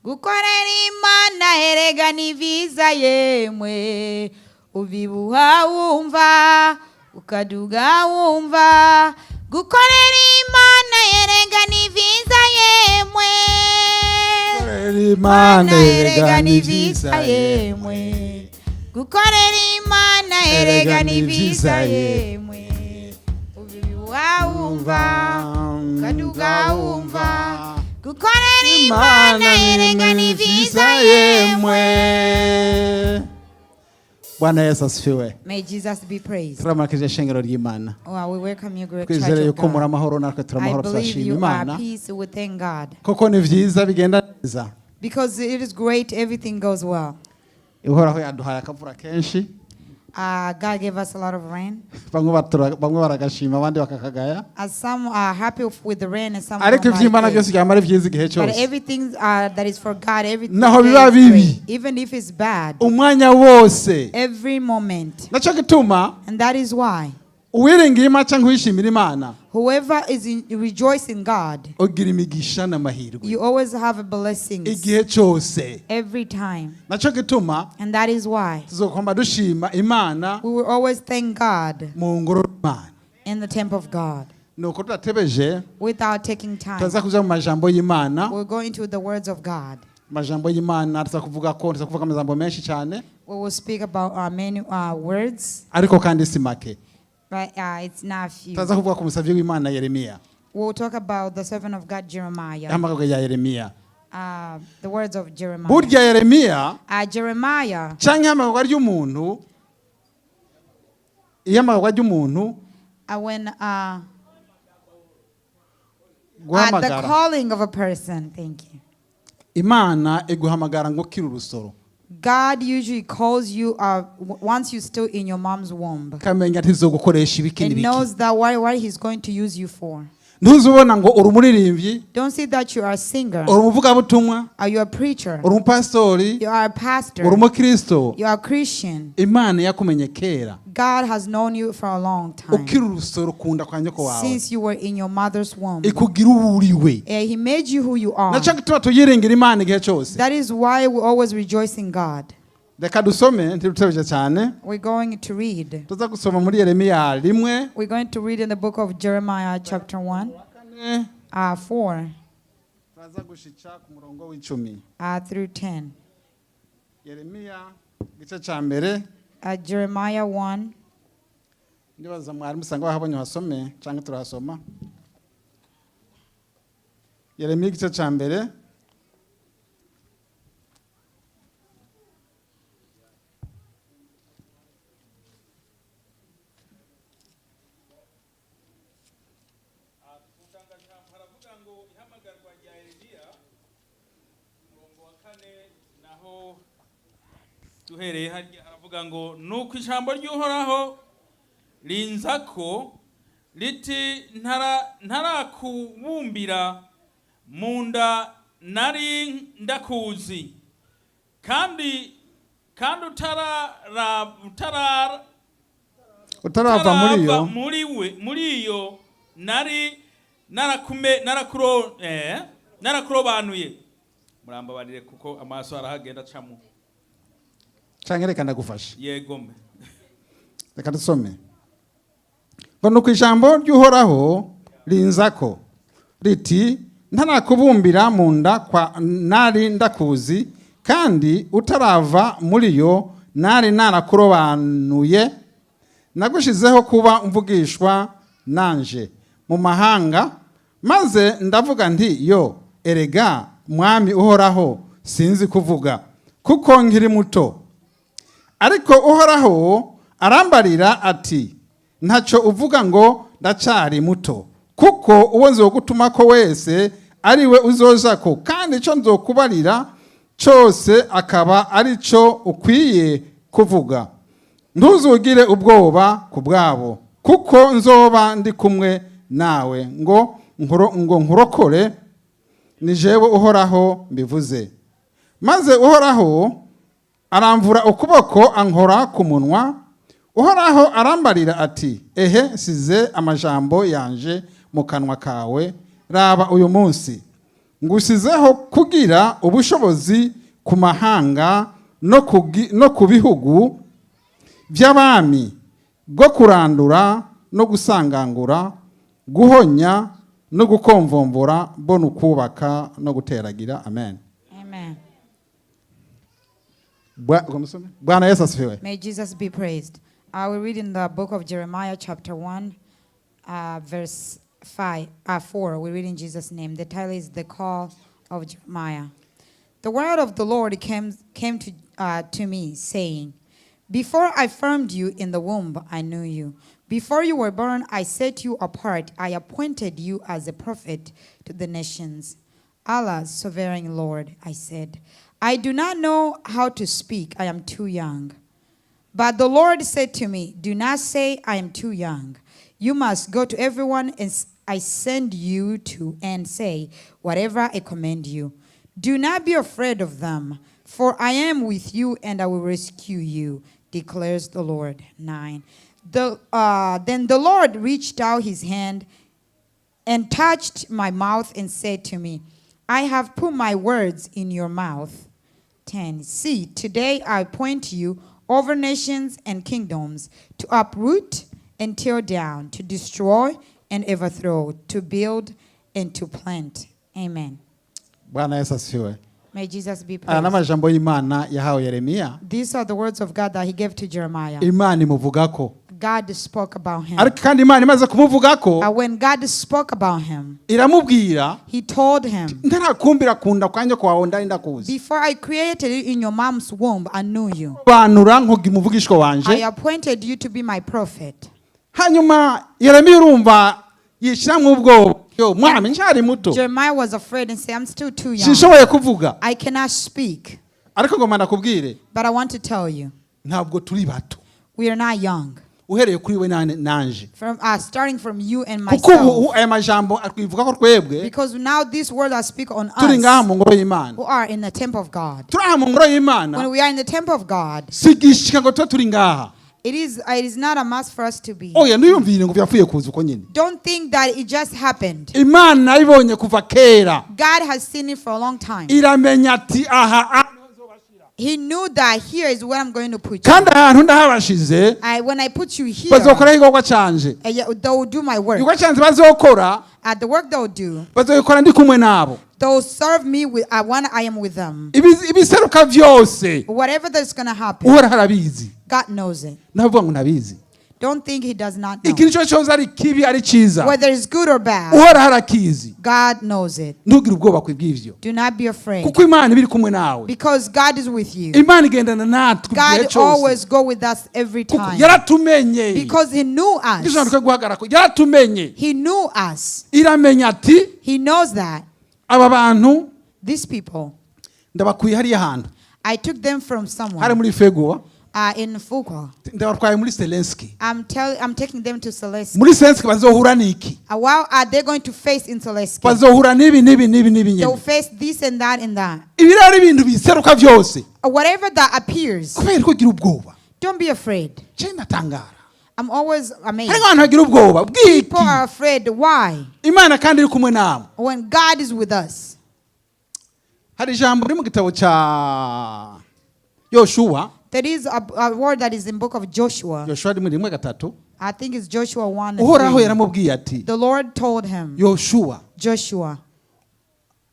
Gukorera Imana erega ni vyiza yemwe, ubibuha wumva, ukaduga wumva. Gukorera Imana erega ni vyiza yemwe. Imana erega ni vyiza yemwe. Gukorera Imana erega ni vyiza yemwe, ubibuha wumva, ukaduga wumva. Gukorera Imana erega ni vyiza yemwe. Bwana Yesu asifiwe. May Jesus be praised. Turamakije ishengero ry'Imana. Oh, we welcome you, great church Twizere of yuko muri God. amahoro, natwe turi I amahoro, believe turashima you are Imana peace. We thank God. koko ni vyiza, bigenda neza. Because it is great, everything goes well. Uhoraho yaduhaye akavura kenshi. God gave us a lot of rain. Bamwe baragashima, abandi bakakagaya. As some are happy with the rain and some Ariko don't like ivy'Imana it. byose byama ari vyiza igihe But cyose. everything that is for God, everything Naho biba is bibi. great. Even if it's bad, Umwanya wose. Every moment. Naco gituma And that is why uwiringiye Imana cyangwa uwishimira Imana, whoever is in, rejoice in God, ugira imigisha n'amahirwe you always have a blessings igihe cyose. Every time. Naco gituma And that is why tuzokwama dushima Imana we will always thank God mu ngoro y'Imana. In the temple of God. Nuko tudatebeje, Without taking time, turaza kuja mu majambo y'Imana. We'll go into the words of God. Amajambo y'Imana tuza kuvuga ko tuza kuvuga amajambo menshi cyane, We will speak about many words, ariko kandi si make. But it's not few. Turaza kuvuga ku musavyi w'Imana Yeremiya. We'll talk about the servant of God, Jeremiah. Ihamagarwa rya Yeremiya. The words of Jeremiah. Burya Yeremiya Jeremiah, canke ihamagarwa ry'umuntu, ihamagarwa ry'umuntu, when the guhamagara, calling of a person, thank you. Imana iguhamagara ngo ukiri urusoro. God usually calls you once you're still in your mom's womb. Kamenya ati izogukoresha ibiki And n'ibiki. Knows that what he's going to use you for. Ntuzubona ngo uri umuririmbyi, Don't see that you are a singer. uri umuvugabutumwa, Are you a preacher? uri umupasitori, You are a pastor. uri umukristo. You are a Christian. Imana yakumenye kera God has known you for a long time. Ukiri urusoro kunda kwa nyoko wawe. Since you were in your mother's womb. Ikugira uwo uriwe. He made you who you are. Naco gituma tuyiringira Imana igihe cyose. That is why we always rejoice in God. Reka dusome ntidutebije cyane. We're going to read. Tuza gusoma muri Yeremiya 1, We're going to read in the book of Jeremiah, chapter 1, 4, 4 turaza gushica ku murongo w'10. Through 10. Yeremiya igice cya mbere. Jeremiah 1. Ndibaza mwari musanga wahabonye, uhasome cyangwa turahasoma. Yeremiya igice cya mbere. Haravuga ngo ihamagarwa rya Yeremiya, umurongo wa 4 naho duhereye harya haravuga ngo nuko ijambo ry'Uhoraho rinzako riti ntarakubumbira mu nda nari ndakuzi, kandi utarara Utarava muri yo. Muri we, muri iyo nari narakume narakuro narakurobanuye. Murambabarire kuko amaso arahagenda acamo. Cyangwa reka ndagufasha. Yegome. Reka dusome ngo nuko ijambo ry'Uhoraho rinzako riti ntarakubumbira mu nda kwa nari ndakuzi, kandi utarava muri yo nari narakurobanuye, nagushizeho kuba mvugishwa nanje mu mahanga. Maze ndavuga nti yo erega Mwami Uhoraho, sinzi kuvuga kuko nkiri muto. Ariko Uhoraho arambarira ati ntacyo uvuga ngo ndacari muto, kuko uwo nzogutuma ko wese ari we uzoja ko, kandi icyo nzokubarira cyose akaba ari cyo ukwiye kuvuga. Ntuzugire ubwoba ku bwabo, kuko nzoba ndi kumwe nawe ngo nkurokore, ni jewe Uhoraho mbivuze. Maze Uhoraho aramvura ukuboko ankora ku munwa. Uhoraho arambarira ati ehe, nsize amajambo yanje mu kanwa kawe. Raba, uyu munsi Ngusizeho kugira ubushobozi ku mahanga no ku bihugu by'abami, bwo kurandura no gusangangura, guhonya no gukomvomvora, bo ukubaka no guteragira. Amen. Amen. Bwana Yesu asifiwe. May Jesus be praised. I will read in the book of Jeremiah, chapter 1, verse 5, 4. We read in Jesus' name. The title is The Call of Jeremiah. The word of the Lord came to me, saying, "Before I formed you in the womb, I knew you. Before you were born, I set you apart. I appointed you as a prophet to the nations." "Allah, sovereign Lord," I said, "I do not know how to speak. I am too young." But the Lord said to me, "Do not say, 'I am too young.' You must go to everyone and I send you to and say whatever I command you. Do not be afraid of them, for I am with you and I will rescue you, declares the Lord." 9. Then the Lord reached out his hand and touched my mouth and said to me, "I have put my words in your mouth." 10. "See, today I appoint you over nations and kingdoms to uproot and tear down, to destroy and overthrow, to build and to plant." Amen. Bwana Yesu asifiwe. May Jesus be Aya praised. n'amajambo y'Imana yahawe Yeremiya. These are the words of God that he gave to Jeremiah. Imana imuvugako. God spoke about him. Ariko kandi Imana imaze kumuvugako, When God spoke about him, iramubwira, he told him, ntarakumbira kunda kwa nyoko wawe ndari ndakuzi. "Before I created you in your mom's womb, I knew you. Banura nkuga umuvugishwa wanje. I appointed you to be my prophet." Hanyuma Yeremiya urumva yishyiramo ubwoba, yo mwami, ncyari muto. Jeremiah was afraid and said, "I'm still too young. Sinshoboye kuvuga. I cannot speak." Ariko ngomba ndakubwire, But I want to tell you, ntabwo turi bato. we are not young. Uhereye kuri we nanje. From starting from you and Kuko ubu myself. aya majambo atwivuga ko twebwe Because now these words I speak on turi ngaha us mu ngoro y'Imana, who are in the temple of God. turi aha mu ngoro y'Imana, When we are in the temple of God, sigishika ngo tube turi ngaha. it is not a must for us to be. Oya, ntiyumvire ngo byapfuye kuza uko nyine. Don't think that it just happened. Imana ibonye kuva kera. God has seen it for a long time. Iramenya ati aha He knew that here is where I'm going to put you. Kandi ahantu ndahabashize, When I put you here, bazokoraho igikorwa canje. Yeah, they will do my work. Igikorwa canje bazokora, The work they'll do, bazobikora ndi kumwe nabo. They'll serve me when I am with them. Ibiseruka byose, Whatever that's going to happen, Uhoraho arabizi. God knows it. Navuga ngo ntabizi. Don't think He does not know. Ikintu cyose cyose, ari kibi ari cyiza, Whether it's good or bad, Uhoraho arakizi. God knows it. Ntugire ubwoba ku bw'ivyo, Do not be afraid. kuko Imana iba iri kumwe nawe. Because God is with you. Imana igendana natwe igihe God cyose, always go with us every kuko time. yaratumenye. Because He knew us. Ijambo twe guhagarara ko yaratumenye. He knew us. Iramenya ati He knows that aba bantu these people, ndabakuye hariya hantu, I took them from hari someone muri Feguwa, in Fuqua. Ndabatwaye muri Selenski. I'm taking them to Celeste. Muri Selenski bazohura n'iki? What are they going to face in Celeste? Bazohura n'ibi n'ibi n'ibi n'ibi They'll nyine. face this and that and that. Ibi rero ari ibintu biseruka byose. Whatever that appears, Kubera ko ugira ubwoba, don't be afraid. Je ndatangara. I'm always amazed. Hari nk'abantu bagira ubwoba bw'iki? People are afraid. Why? Imana kandi iri kumwe nawe. When God is with us. Hari ijambo riri mu gitabo cya Yoshuwa. There is a word that is in book of Joshua. Yoshuwa rimwe rimwe gatatu. I think it's Joshua 1 and Uhoraho 3. yaramubwiye ati, The Lord told him, Yoshuwa, "Joshua,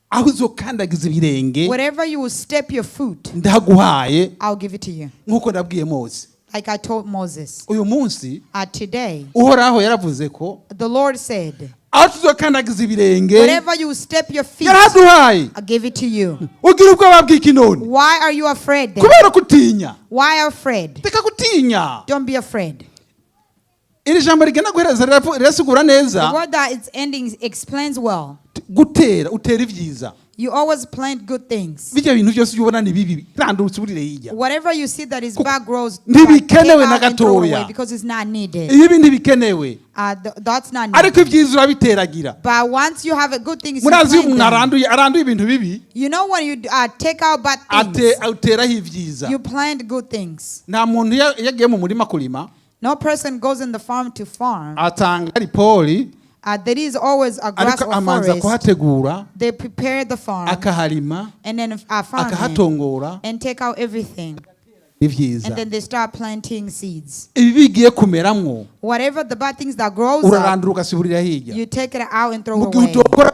aho uzokandagiza ibirenge, wherever you will step your foot, ndaguhaye, I'll give it to you." nk'uko ndabwiye Mose. Like I told Moses. Uyu munsi, Today, Uhoraho yaravuze ko the Lord said, aho tuzokandagiza ibirenge, "Wherever you will step your feet, yaraduhaye. I'll give it to you." Ugira ubwoba bw'iki none? Why are you afraid then? Kubera kutinya. Why are you afraid? Reka gutinya. Don't be afraid. Iri jambo rigenda guhereza rirasigura neza. The word that it's ending explains well. Gutera, utera ibyiza. You always plant good things. Bijya bintu byose ujya ubona ni bibi, randurutse uburire hirya. Whatever you see that is bad grows, Ntibikenewe take na out and throw gatoya. away because it's not needed. Iyo ibi ntibikenewe. That's not Ariko needed. ibyiza urabiteragira. But once you have a good thing, you Murazi iyo plant umuntu them. aranduye ibintu bibi, You know when you take out bad things, ateraho ibyiza. You plant good things. Nta muntu iyo agiye mu murima kurima, No person goes in the farm to farm. atanga ripori. There is always a grass Ariko or amanza forest. kuhategura, They prepare the farm akaharima, and then farm it akahatongora and take out everything. Ibyiza And then they start planting seeds. ibi bigiye kumeramwo, Whatever the bad things that grows up, urarandura ugasubirira hirya. You take it out and throw Mu gihe away. utokora.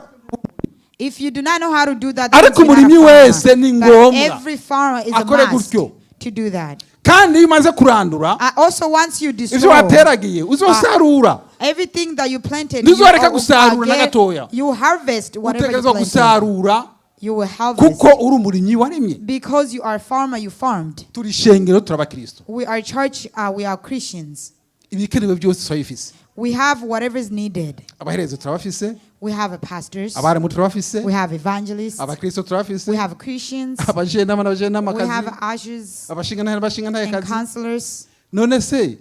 If you do not know how to do that, that Ariko means you're not a umurimyi farmer. wese ni But ngombwa every farmer is a akore must gutyo. To do that. Kandi iyo umaze kurandura Also, once you ivyo destroy wateragiye, uzosarura. Everything that you planted, Ntuzoreka gusarura na gatoya. you harvest whatever you Utegerezwa planted. gusarura You will harvest kuko uri umurimyi warimye. Because you are a farmer, you farmed. Turi ishengero, turi abakristo. We are church, we are Christians. Ibikenewe byose turabifise. We have whatever is needed. Abahereza turabafise. We have a pastors, Abarimu turabafise. We have evangelists, Abakristo turabafise. We have Christians, Abajenama we have n'abajenamakazi, ushers abashingantahe and n'abashingantahekazi. Counselors. None se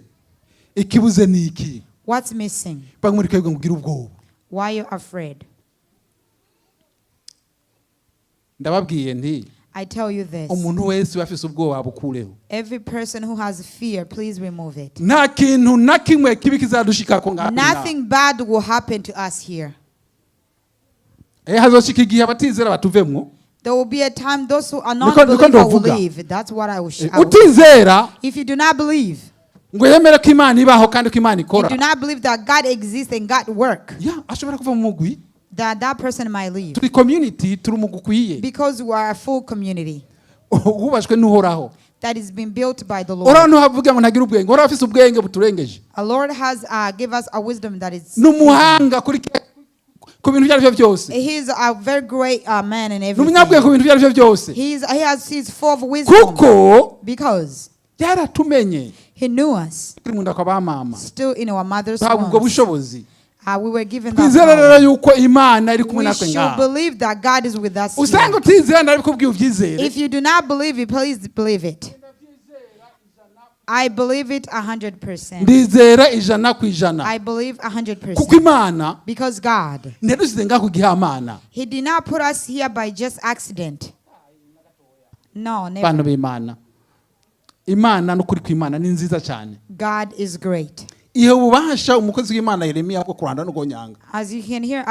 ikibuze ni iki? What's missing? Bamwe muri twebwe ngo ugire ubwoba. Why you afraid? Ndababwiye nti I tell you this. Umuntu wese uba afise ubwoba bukureho. Every person who has fear, please remove it. Nta kintu na kimwe kibi kizadushikako ngaha. Nothing bad will happen to us here. Eh, hazoshika igihe abatizera batuvemwo. There will be a time those who are Niko- niko not believer will ndovuga. leave. That's what I will. Eh, I will. utizera If you do not believe, ngo yemere ko Imana ibaho kandi ko Imana you ikora, do not believe that God exists and God work, ya ashobora kuva mu mugwi. that person might leave. Turi community, turi umugwi ukwiye Because we are a full community wubashwe n'Uhoraho. That is being built by the Uhoraho Lord. ntuhavuga ngo ntagira ubwenge. Uhoraho afise ubwenge buturengeje. Our Lord has give us a wisdom that is. Ni umuhanga kuri ku bintu ibyo ari byo byose. He's a very great man in Ni everything. umunyabwenge ku bintu ibyo ari byo byose. He's full of wisdom Kuko because yaratumenye he knew us turi mu nda kwa ba mama, still in our mother's tuhabwa ubwo wombs. bushobozi. We were given that Twizere rero power. yuko Imana iri kumwe We natwe should ngaha. Believe that God is with us here. Usanga utizera, ndabikubwiye ubyizere. If you do not believe it, please believe it. I believe it 100%. Ndizera 100%. I believe 100%. Kuko Imana Because God, ntiyadusize ngaho kugihamana. He did not put us here by just accident. No, never. Bantu b'Imana, Imana n'ukuri kw'Imana ni nziza cyane. God is great. Ihe ububasha umukozi w'Imana Yeremiya bwo kuranda no gonyanga. As you can hear,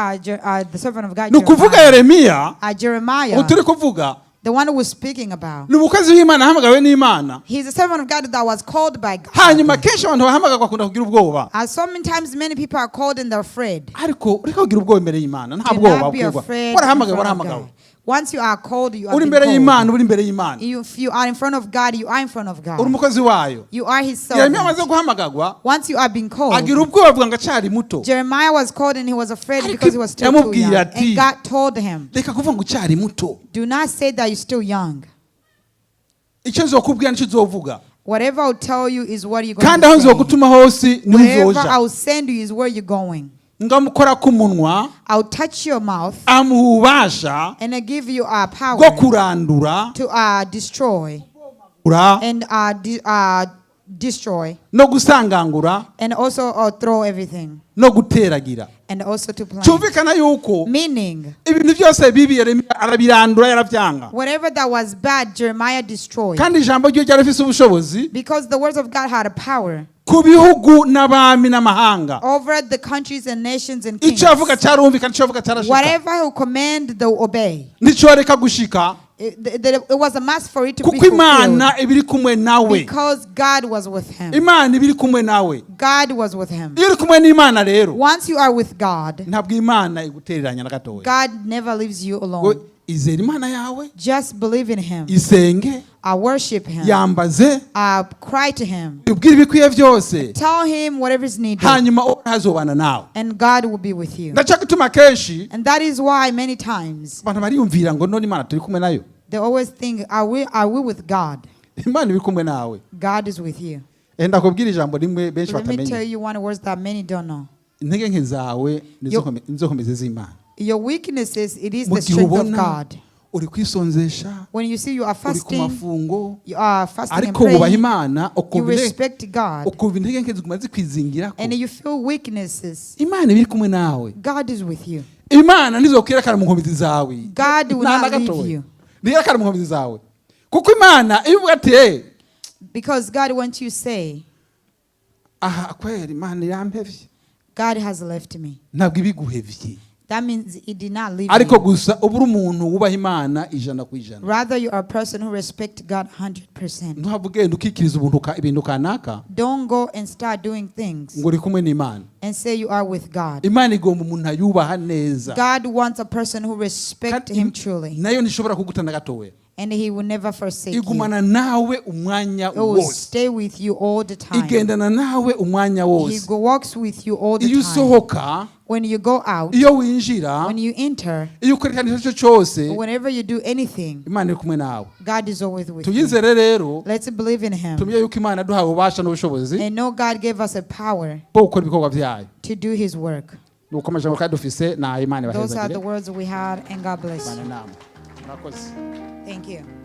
the servant of God, Ni ukuvuga Jeremiah, Yeremiya Jeremiah, ubu turi kuvuga, the one who was speaking about, ni umukozi w'Imana ahamagawe n'Imana. He's a servant of God that was called by God. Hanyuma kenshi abantu bahamagarwa bakunda kugira ubwoba. As so many times, many people are called and they're afraid. Ariko ureka kugira ubwoba imbere y'Imana, nta Do bwoba not be bwirwa. afraid in Warahamagawe, front of warahamagawe. God. Once you are called, you are Uri been imbere y'Imana, called. uri imbere y'Imana. If you are in front of God, you are in front of Uri God. umukozi wayo. You are His Yeremiya amaze servant. guhamagarwa Once you are being called, agira ubwoba, avuga ngo acari muto. Jeremiah was called and he was afraid Ariko because he was still too yamubwiye young. ati, And God told him, reka kuvuga ngo ucyari muto. "Do not say that you're still young. Icyo nzokubwira nicyo uzovuga. Whatever I'll tell you is what you're going Kandi aho to say. nzogutuma hose niho Wherever uzoja. I'll send you is where you're going. Ngamukora ku munwa, I'll touch your mouth amuha ububasha and I give you power bwo kurandura to destroy and destroy no gusangangura and also throw everything no guteragira. And also to plant." Cyumvikana yuko Meaning, ibintu byose bibi Yeremiya arabirandura, yarabyanga. Whatever that was bad, Jeremiah destroyed. Kandi ijambo rye ryari rifise ubushobozi Because the words of God had a power ku bihugu n'abami n'amahanga. Over the countries and nations and kings. Icyo yavuga cyarumvikana, icyo yavuga cyarashika. Whatever he command, they will obey. Nticyoreka gushika. It was a must for it to be Kuko Imana fulfilled. iba iri kumwe nawe. Because God was with him. Imana iba iri kumwe nawe. God was with him. Iyo uri kumwe n'Imana rero, Once you are with God, ntabwo Imana igutereranya na gatoya. God never leaves you Ngo alone. izere Imana yawe, Just believe in him. isenge, Worship him. yambaze, Cry to him. ubwire ibikwiye byose. Tell him whatever is needed. Hanyuma Uhoraho azobana nawe. And God will be with you. Ndaca gutuma kenshi And that is why many times abantu bariyumvira ngo none Imana turi kumwe nayo. They always think, are we with God? Imana iri kumwe nawe. God is with you. Eh, ndakubwira ijambo rimwe benshi Let me tell batamenya. you one word that many don't know. Intege nke zawe nizo nizo nkomezi z'Imana. Your weaknesses, it is Mu the gihe strength of ubona God. uri kwisonzesha, When you see you are uri ku fasting, mafungo, you are fasting and ariko wubaha praying, Imana, you ukumva intege respect God, ukumva intege nke ziguma zikwizingirako, and you feel weaknesses, Imana iba iri kumwe nawe. God is with you. Imana ntizokwirekana mu nkomezi zawe. God will Nta na not leave gatoya. You. Ntiyerekana mu nkomezi zawe kuko Imana iyo ivuga ati "Eh, Because God wants you to say, aha kwera Imana irampevye, God has left me. Ntabwo ibiguhevye. That means He did not leave Ariko you. Gusa uba uri umuntu wubaha Imana 100%. Rather, you are a person who respects God 100%. Ntuhave ugenda ukikiriza ubuntu ka- ibintu kanaka Don't go and start doing things ngo uri kumwe n'Imana. And say you are with God. Imana igomba umuntu ayubaha neza. God wants a person who respects Kandi Him truly, nayo ntishobora kuguta na gatoya. And He will never forsake you. Igumana nawe umwanya He will wose. Stay with you all the time. Igendana nawe umwanya He wose. walks with you all the Iyo time. usohoka, When you go out, iyo winjira, when you enter, iyo ukora ikintu icyo ari cyo cyose, whenever you do anything, Imana iri kumwe nawe. God is always with you. Tuyizere rero. Let's believe in Him Tumenye yuko Imana yaduhaye ububasha n'ubushobozi and know God gave us a power bwo gukora ibikorwa byayo. To do His work. Nuko amajambo kandi dufise ni ayo. Imana Those are the ibahezagire. words we had, and God bless Bana you. namwe murakoze. Thank you.